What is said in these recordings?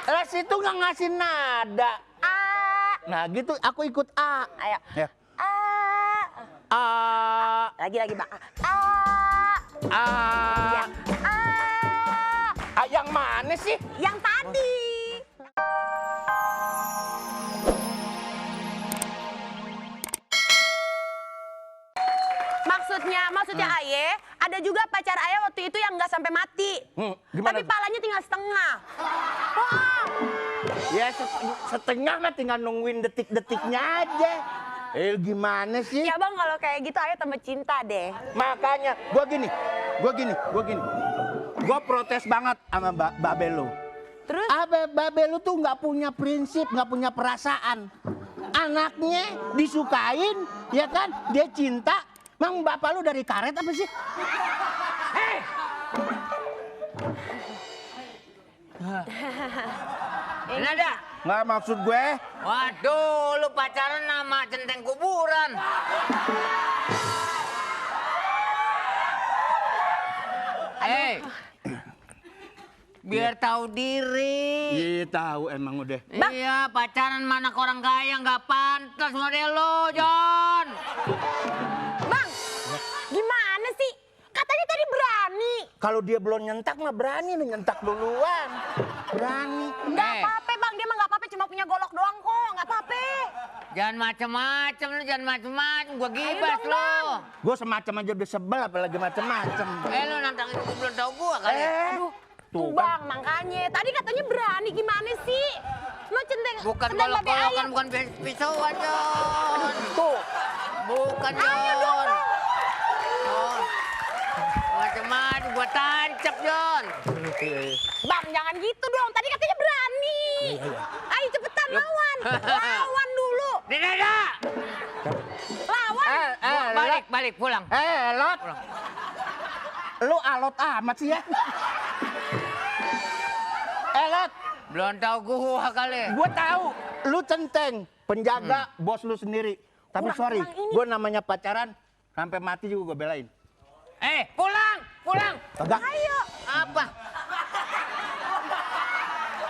Les itu nggak ngasih nada. A. Nah gitu, aku ikut A. Ayo. Ya. A. A. Lagi Bang. A. A. Ya. A. A yang mana sih? Yang tadi. Maksudnya Aye, ada juga pacar Aye waktu itu yang nggak sampai mati. Gimana? Tapi palanya tinggal setengah. Wah. Ya setengah mah tinggal nungguin detik-detiknya aja. Gimana sih? Ya Bang, kalau kayak gitu Aye tambah cinta deh. Makanya gua gini. Gua protes banget sama Babe lu. Terus? Babe lu tuh nggak punya prinsip, nggak punya perasaan. Anaknya disukain, ya kan? Dia cinta. Mang bapak lu dari karet apa sih? Hei! Ini ada? Nggak maksud gue. Waduh, lu pacaran sama centeng kuburan. Biar tahu diri. Iya tahu emang udah. Iya, pacaran mana orang kaya nggak pantas model lo, John. Bang, gimana sih? Katanya tadi berani. Kalau dia belum nyentak mah berani nih, nyentak duluan. Berani. Nggak apa-apa Bang, dia mah nggak apa-apa, cuma punya golok doang kok, nggak apa-apa. Jangan macem-macem lu, jangan macem-macem. Gua gibas dong, lo. Gue semacam aja udah sebel apalagi macem-macem. Lu nantangin gua belum tahu gua kali. Aduh, tuh Bang, makanya. Tadi katanya berani, gimana sih? Lo centeng, Bukan centeng babe golok-golokan, ayam. bukan pisauan, John. Tuh. Bukan, John. Ayo dong, Bang. Oh. Macem-macem gua tancap, John. Bang, jangan gitu dong. Tadi katanya berani. Ayo cepetan lawan. Lawan dulu. Di dada. Lawan. Balik, pulang. Lot. Lu alot amat sih ya. Lot. Belum tahu gua kali. Gue tahu. Lu centeng. Penjaga bos lu sendiri. Tapi sorry, gue namanya pacaran. Sampai mati juga gue belain. Pulang. Kagak. Ayo. Apa?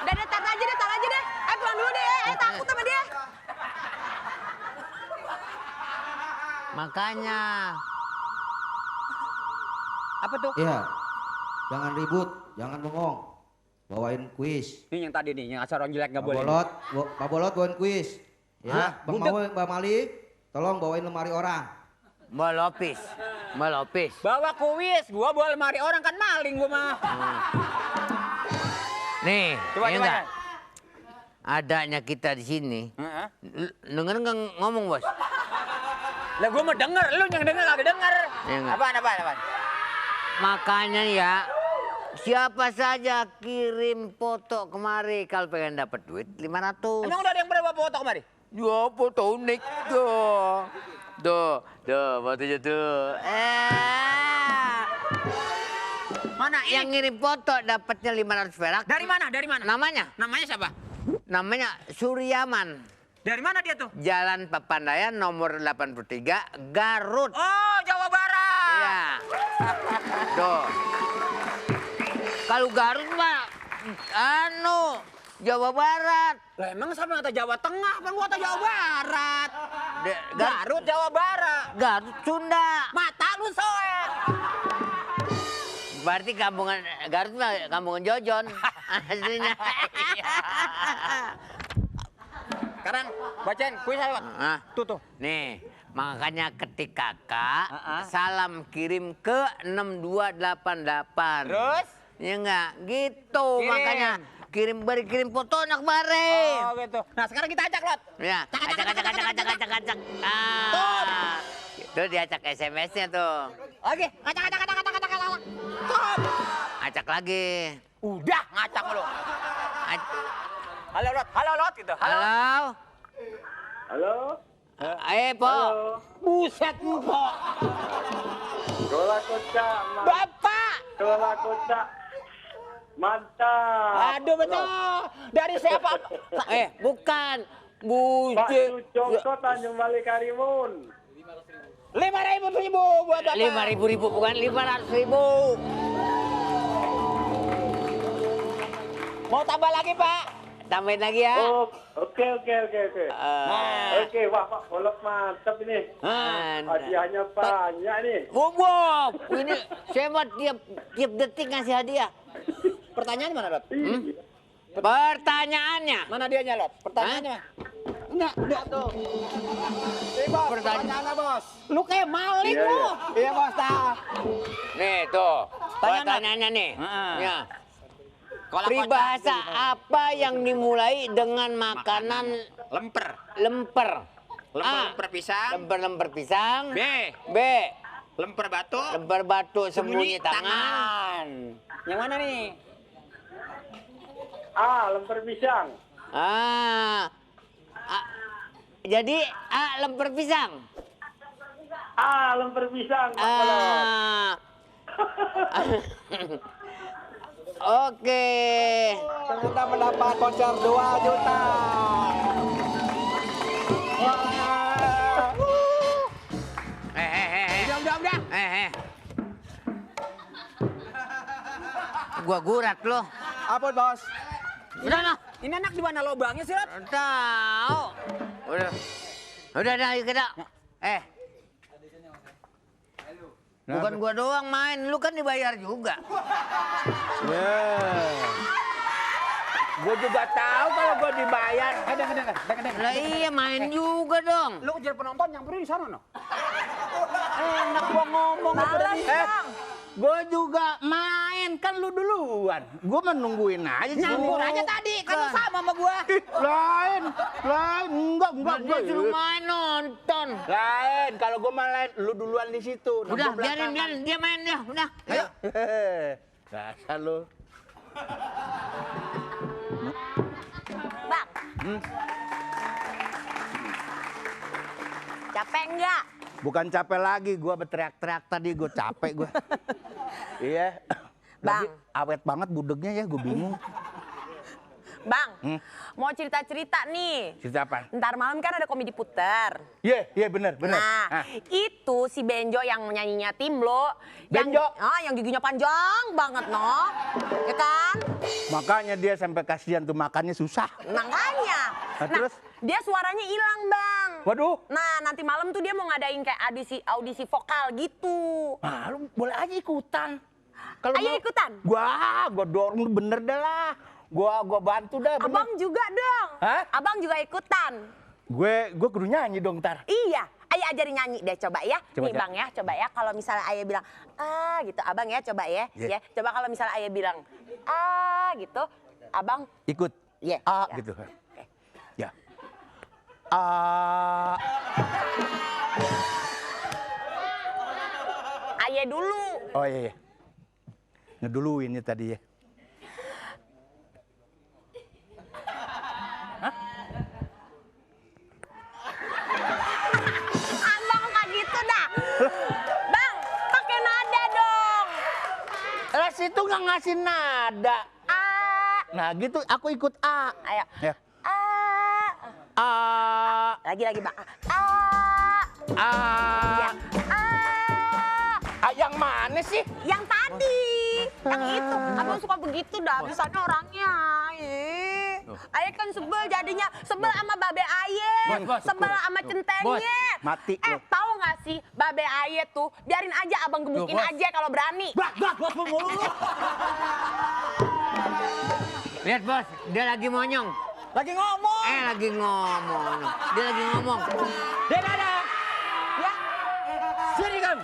Udah, tar aja deh. Ayo pulang dulu deh. Takut sama dia. Makanya. Apa tuh? Iya, jangan ribut, jangan bengong. Bawain kuis. Ini yang tadi nih, yang asal orang jelek nggak boleh. Pak Bolot bawain kuis. Ya, Hah? Bang Mawe, Mbak Mali, tolong bawain lemari orang. Mbak Lopis. Bawa kuis, gua bawa lemari orang kan maling gua mah. Nih, Coba. enggak? Adanya kita di sini. Heeh. Denger nggak ngomong, Bos? Lah gua mau denger, lu yang denger kagak denger. Iya nggak? Apaan? Makanya ya, siapa saja kirim foto kemari kalau pengen dapat duit 500. Emang udah ada yang pernah bawa foto kemari? Ya, foto unik tuh. Tuh, fotonya tuh. Mana ini? Yang ngirim foto dapatnya 500 perak. Dari mana? Namanya Siapa? namanya Suryaman. Dari mana dia tuh? Jalan Papandayan nomor 83 Garut. Oh, Jawa Barat. Iya. Tuh. Kalau Garut mah Jawa Barat. Lah emang sama kata Jawa Tengah, kan gua kata Jawa Barat. Garut, Jawa Barat. Garut Sunda. Mata lu soe. Berarti Garut mah kampungan Jojon aslinya. Sekarang bacain kuis lewat. Nah, Tuh. nih, makanya ketika Kak salam kirim ke 6288. Terus? Ya enggak? Gitu Kirim. makanya kirim foto anak kemarin. Oh gitu. Nah sekarang kita acak, Lot. Ya, acak. Itu diacak SMS-nya tuh. Oke, acak. Stop. Acak lagi. Udah ngacak lu. Halo Lot gitu. Halo. Po. Buset Po. Gola kota, Bapak. gola kota, mantap. Aduh betul. Dari siapa? Bukan. Pak Bujuk. Sucongko Tanjung Balik Karimun. 5.000 buat Bapak. 5.000 bukan 500.000. Mau tambah lagi, Pak? tambahin lagi ya. Oh, oke. Oke, wah Pak, bolok mantap ini. Hadiahnya banyak nih. Wow, ini saya mah tiap detik ngasih hadiah. Pertanyaannya mana, Lot? Pertanyaannya. Mana dianya, Lot? Pertanyaannya. Enggak tuh. Bos, pertanyaannya, Bos. Lu kayak maling Iya, lu. Iya, Bos, dah. Nih tuh, Tanya, pertanyaannya nih. Heeh. Ya. Kolak Peribahasa kocak. apa yang dimulai dengan makanan Lemper. lemper? Lemper pisang. Lemper pisang. B. B. Lemper batu. Lemper batu sembunyi tangan. tangan. Yang mana nih? Lemper pisang. Jadi A lemper pisang. Lemper pisang, Pak Kolot. Oke. Kita mendapat voucher 2 juta. Udah. Gua gurat lo. Apa, Bos? Udah noh. Ini anak di mana lobangnya sih, Lot? Tahu. Udah ayo kita. Bukan gua doang main, lu kan dibayar juga. Gue juga tahu kalau gue dibayar. Dengar. Lah iya main juga dong. Lu kejar penonton nyamperin di sana, no? Enak gua ngomong. Gue juga main, kan lu duluan. Gue menungguin aja. Nyambur aja tadi, kan lu sama sama gua. Lain, enggak. Dia suruh main nonton. Lain, kalau gue main, lu duluan di situ. Udah, biarin dia main ya, udah. Ayo. Dasar lu. Bang. Capek enggak? Bukan capek lagi, gue berteriak-teriak tadi, gue capek gue. Iya. Bang. Lagi awet banget budegnya ya, gue bingung. Bang, mau cerita-cerita nih. Cerita apa? Ntar malam kan ada komedi puter. Iya bener. Nah, itu si Benjo yang nyanyinya Timlo. Benjo? Yang giginya panjang banget, no. Ya kan? Makanya dia sampai kasihan tuh makannya susah. Makanya. Nah, terus? Dia suaranya hilang, Bang. Waduh. Nah, nanti malam tuh dia mau ngadain kayak audisi vokal gitu. Ah, lu boleh aja ikutan. Ayo ikutan. Gua dorong bener dah lah. Gua bantu dah bener. Abang juga dong. Hah? Abang juga ikutan. Gue kudu nyanyi dong ntar. Iya, Ayah ajarin nyanyi deh coba ya. Coba, Nih coba. Bang ya, coba ya. Kalau misalnya Ayah bilang gitu, Abang ya coba ya. Yeah. Ya, coba kalau misalnya Ayah bilang gitu, Abang Ikut. ya. A ya. gitu. Oke. Ya. A. Ayah dulu. Oh iya. Ngeduluin ya tadi ya. Abang nggak gitu dah. Bang, pakai nada dong. Lah situ nggak ngasih nada. A. Nah gitu aku ikut A. Ayo. Ya. A. A. Lagi Bang. A. A. Ya. A. A yang mana sih? Yang tadi. Yang itu. Abang suka begitu dah. Misalnya orangnya. Ayah kan sebel jadinya. Sebel sama Babe Aye. Bos. Sebel sama centengnya. Bos, mati lu. Tahu nggak sih Babe Aye tuh biarin aja abang gebukin Bos. aja kalau berani. Bos mulu. Lihat bos, dia lagi monyong. Lagi ngomong. Lagi ngomong. Dia lagi ngomong. Dada. Ya. Sini kamu.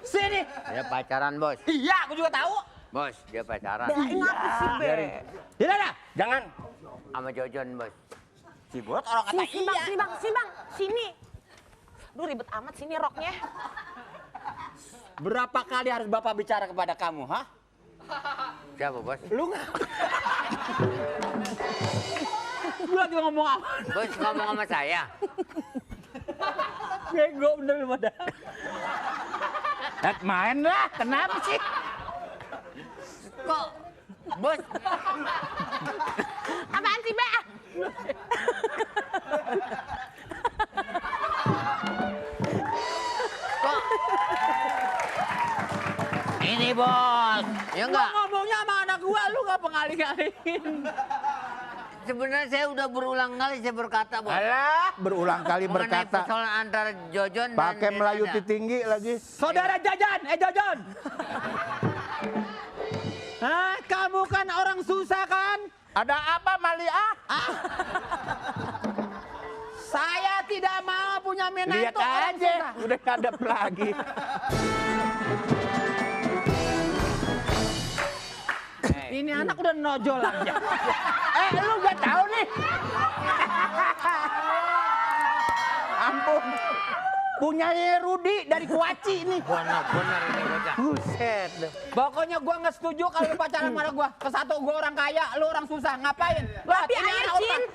Sini. Dia pacaran bos. Iya, aku juga tahu. Bos, dia pacaran. Belain apa sih Be? Dada. Jangan. Sama Jojon bos. Si Bot orang kata Sini bang, sini. Duh ribet amat sini roknya. Berapa kali harus Bapak bicara kepada kamu, hah? Siapa bos? Lu nggak? Lu lagi ngomong apa? Bos ngomong sama saya. Bego bener lu pada. Main lah. Kenapa sih? Kok bos? Apaan sih Be? Kok? Ini bos. Ya Lu enggak? ngomongnya sama anak gua, lu nggak pengalih-ngalihin. sebenarnya saya udah berulang kali saya berkata, Bos. Alah, berulang kali Mengenai berkata. persoalan antara Jojon dan Pakai Melayu Denada. tinggi lagi. Saudara Jajan, Jojon. Hah, kamu kan orang susah kan? Ada apa Malia? Saya tidak mau punya menantu Lihat orang aja, susah. udah ngadep lagi. Ini anak udah nojol aja. Lu gak tahu nih. Ampun. Punya Rudi dari Kuaci nih. Benar ini bocah. Buset. Pokoknya gua nggak setuju kalau lu pacaran sama gua. Kesatu gua orang kaya, lu orang susah. Ngapain? Tapi air cinta.